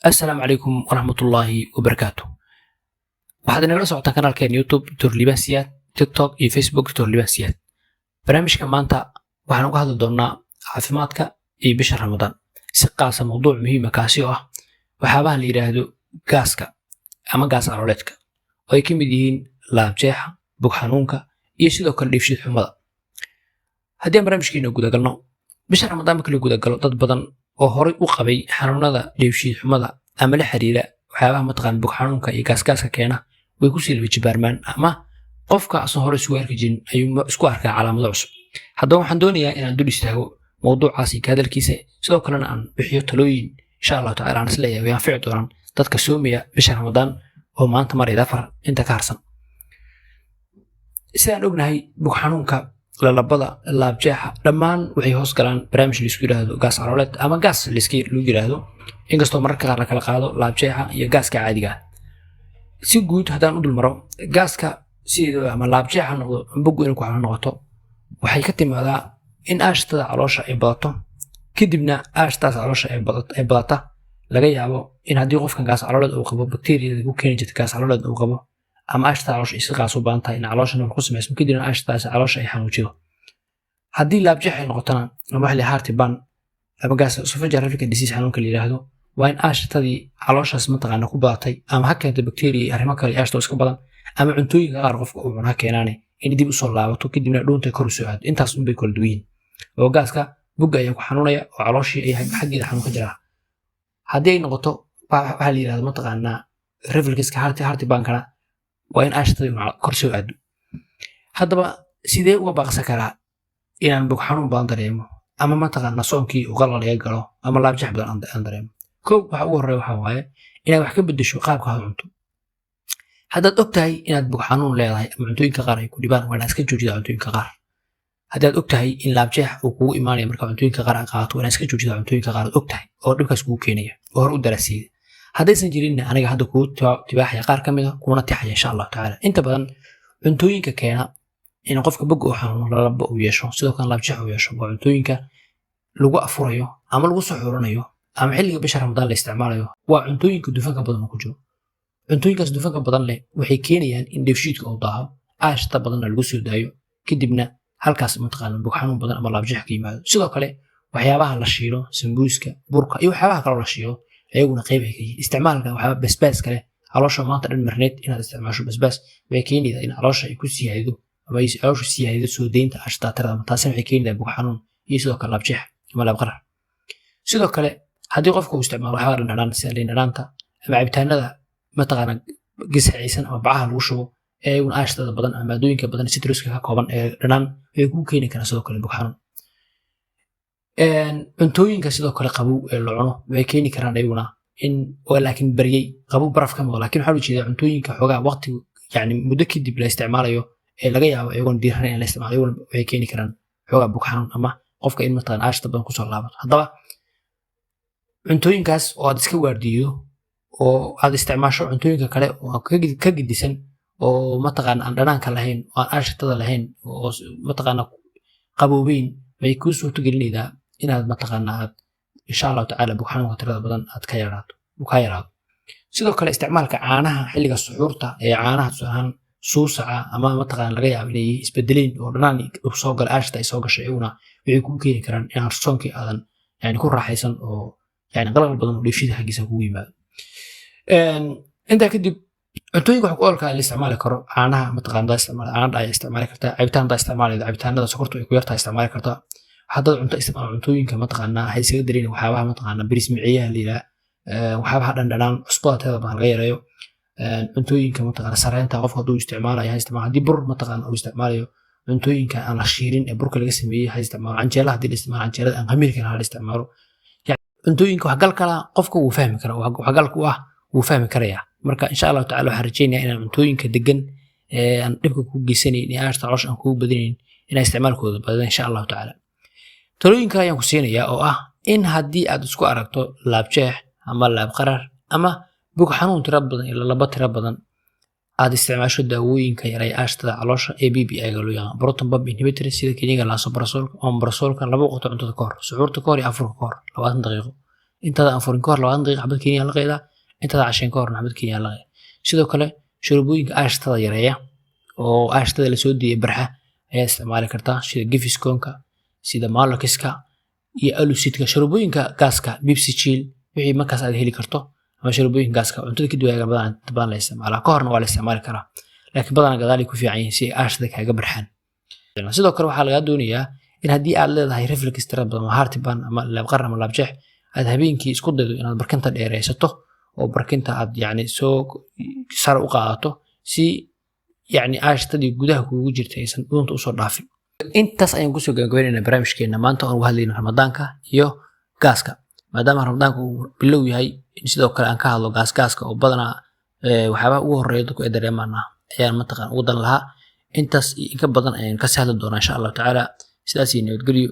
Assalaamu calaykum waraxmatullaahi wabarakaatu. Waxaad inagala socotaan kanaalkeen YouTube Dr Liban Siyaad, TikTok iyo Facebook Dr Liban Siyaad. Barnaamijka maanta waxaan uga hadli doonaa caafimaadka iyo bisha Ramadaan, si qaasa mowduuc muhiima, kaasi oo ah waxyaabaha la yidhaahdo gaaska ama gaas calooleedka, oo ay ka mid yihiin laabjeexa, bog xanuunka iyo sidoo kale dheefshiid xumada. Haddii aan barnaamijkeena gudagalno, bisha Ramadaan marka la gudagalo, dad badan oo horay u qabay xanuunada dheefshiid xumada ama la xiriira waxyaabaha mataqaan bog xanuunka iyo gaasgaaska keena way kusii laba jibaarmaan, ama qofka asan hore isugu arki jirin ayuu isku arkaa calaamado cusub. Haddaba waxaan doonayaa inaan dul istaago mowduucaas iyo ka hadalkiisa, sidoo kalena aan bixiyo talooyin insha Allahu tacala aan isleeyahay way anfici doonaan dadka soomaya bisha Ramadaan oo maanta marayda 4 inta ka harsan. Sidaan ognahay, bog xanuunka, lalabada, laabjeexa dhammaan waxay hoos galaan barnaamij laisku yidhaahdo gaas calooleed ama gaas layska lagu yidhaahdo, inkastoo mararka qaar la kala qaado laabjeexa iyo gaaska caadiga ah. Si guud haddaan u dulmaro gaaska sideedaba, ama laabjeexa noqdo ama boggu inuu ku xanuun noqoto, waxay ka timaadaa in aashtada caloosha ay badato, kadibna aashtaas caloosha ay badata laga yaabo in haddii qofkan gaas calooleed uu qabo, bakteeriyada ku keeni jirta gaas calooleed uu qabo, ama aashtada caloosha ay si qaas u badan tahay in caloosha nabar ku samayso, kadibna aashtadaas caloosha ay xanuujido. Haddii laabjeex ay noqotona, ama waxa la heartburn ama gas esophageal reflux disease xanuunka la yidhaahdo, waa in aashtadii calooshaas mataqaana ku badatay, ama ha keento bakteeriya iyo arrimo kale iyo aashta oo iska badan, ama cuntooyinka qaar qofka uu cuno ha keenaane, in dib usoo laabato, kadibna dhuunta kor usoo aado. Intaas unbay kala duwan yihiin, oo gaaska bugga ayaa ku xanuunaya oo calooshii ay xaggeeda xanuun ka jiraa. Haddii ay noqoto waxaa la yidhahdo mataqaanaa refluxka heartburnkana, waa in aashtadii kor soo aado. Haddaba sidee uga baaqsan karaa inaan bog xanuun badan dareemo, ama mataqaanaa soonkii uu qalal iga galo, ama laabjeex badan aan dareemo? Kow, waxa ugu horreeya waxaa waaye inaad wax ka beddesho qaabka aad cunto. Haddaad og tahay inaad bog xanuun leedahay ama cuntooyinka qaar ay ku dhibaan, waa inaad iska joojidaa cuntooyinka qaar. Haddaad og tahay in laabjeex uu kugu imaanaya marka cuntooyinka qaar aad qaadato, waa inaad iska joojidaa cuntooyinka qaar aad og tahay oo dhibkaas kugu keenaya oo hore u daraasiyey. Haddaysan jirinna, aniga hadda kuu tibaaxaya qaar ka mid a, kuuna tixaya insha Allahu tacaala. Inta badan cuntooyinka keena in qofka bog uu xanuuno, lalabo uu yeesho, sidoo kale laabjeex uu yeesho, waa cuntooyinka lagu afurayo ama lagu suxuuranayo ama xilliga bisha Ramadaan la isticmaalayo. Waa cuntooyinka dufanka badan oo ku jiro. Cuntooyinkaas dufanka badan leh waxay keenayaan in dheefshiidka uu daaho, aashta badanna lagu soo daayo, kadibna halkaas mataqaana bog xanuun badan ama laabjeex ka yimaado. Sidoo kale waxyaabaha la shiilo, sambuuska, burka iyo waxyaabaha kaloo la shiilo, ayaguna qayb ay ka yihiin. Isticmaalka waxyaaba basbaaska leh, caloosha maanta dhan marneed inaad isticmaasho basbaas waxay keenaysaa in caloosha ay ku siyaado ama ay calooshu siyaado soo deynta aashtaa tirada. Taasina waxay keenaysaa bog xanuun iyo sidoo kale laabjeex ama laabqarar. Sidoo kale haddii qofka uu isticmaalo waxyaaba dhandhanaan sida liin dhanaanta ama cabitaanada mataqaana gisacaysan ama bacaha lagu shubo ee ayaguna aashtada badan ama maadooyinka badan citruska ka kooban ee dhanaan, waxay kuu keeni karaan sidoo kale bog xanuun. Cuntooyinka sidoo kale qabow ee la cuno waxay keeni karaan ayaguna in, laakiin baryey qabow baraf ka muuqda, laakiin waxaa loo jeedaa cuntooyinka xoogaa waqti, yani muddo kadib la isticmaalayo ee laga yaabo iyagoon diiranayn in la isticmaalo, iyaguna waxay keeni karaan xoogaa bog xanuun ama qofka in mataqaan aashta badan kusoo laabato. Haddaba cuntooyinkaas oo aad iska waardiyo oo aad isticmaasho cuntooyinka kale oo ka gedisan, oo mataqaana aan dhanaanka lahayn oo aan aashitada lahayn oo mataqaana qaboobeyn, waxay kuu suurto gelinaydaa inaad mataqaana aad insha Allahu tacaala bog xanuunka tirada badan aad ka yaraato, uu kaa yaraado. Sidoo kale isticmaalka caanaha xilliga suxuurta ee caanaha tusaale ahaan suusaca ama mataqaana laga yaabo inay isbedeleen oo dhanaan soo gala, aashta ay soo gashay, iyaguna waxay kuu keeni karaan inaan soonkii aadan yani ku raaxaysan oo yani qalal badan oo dheefshiida xaggiisa kugu yimaado. Intaa kadib cuntooyinka wax ku oolka la isticmaali karo, caanaha mataqaana isticmaal, caanaha ayaa isticmaali kartaa, cabitaan hadaa isticmaalayda, cabitaanada sokortu ay ku yartahay isticmaali kartaa. Haddaad cunto isticmaalo, cuntooyinka mataqaana waxay isaga dareeni waxyaabaha mataqaana bariis miciyaha la yidhaha, waxyaabaha dhandhanaan, cusbada tirada badan laga yareeyo. Cuntooyinka mataqaana sareenta qofka hadduu isticmaalayo ha isticmaalo. Haddii bur mataqaana uu isticmaalayo, cuntooyinka aan la shiirin ee burka laga sameeyey ha isticmaalo. Canjeelaha haddii la isticmaalo, canjeelada aan khamiirka ha la isticmaalo. Cuntooyinka waxgal kala qofka wuu fahmi karaa, waxgalka u ah wuu fahmi karayaa. Marka insha Allahu tacala waxaan rajeynayaa inaan cuntooyinka degan ee aan dhibka kugu geysanayn ee aashta caloosha aan kugu badinayn inaa isticmaalkooda badada insha Allahu tacaala. Talooyin kale ayaan ku siinayaa oo ah in haddii aad isku aragto laabjeex ama laabqarar ama bog xanuun tiro badan iyo lalabo tiro badan, aad isticmaasho daawooyinka yaray aashtada caloosha ee PPI-ga loo yaqaan, proton pump inhibitor, sida kiniinka lansoprazolka, omeprazolka, 2 waqti cuntada ka hor, suxuurta ka hor iyo afurka ka hor, 20 daqiiqo. Intaada anfurin ka hor 20 daqiiqa xabad kiniya laqaydaa, intaada casheen ka horna xabad kiniya laqay. Sidoo kale sharubooyinka aashtada yareeya oo aashtada lasoo diiyay barxa ayaa isticmaali kartaa, sida Gavisconka, sida Maaloxiska iyo Alucidka, sharubooyinka gaaska, Pepsi Chill, wixii markaas aad heli karto, ama sharubooyinka gaaska cuntada kadib ayaga badan inta badan la isticmaalaa. Ka horna waa la isticmaali karaa, laakiin badanaa gadaalay ku fiican yihiin si ay aashtada kaaga barxaan. Sidoo kale waxaa lagaa doonayaa in haddii aad leedahay reflux tira badan ama heartburn ama laabqar ama laabjeex, aad habeenkii isku daydo inaad barkinta dheeraysato oo barkinta aad yacni soo sare u qaadato, si yacni aashtadii gudaha kuugu jirtay aysan dhuunta usoo dhaafin. Intaas ayaan kusoo gabagabaynaynaa barnaamijkeena maanta oon uga hadlayna Ramadaanka iyo gaaska, maadaama Ramadaanka uu bilow yahay, in sidoo kale aan ka hadlo gaaska oo badanaa waxyaabaha ugu horeeya dadku ay dareemaan ah ayaan mataqaan ugu dan lahaa. Intaas iyo inka badan ayaan kasii hadli doonaa, insha Allahu tacaala. Sidaas iyo nabadgelyo.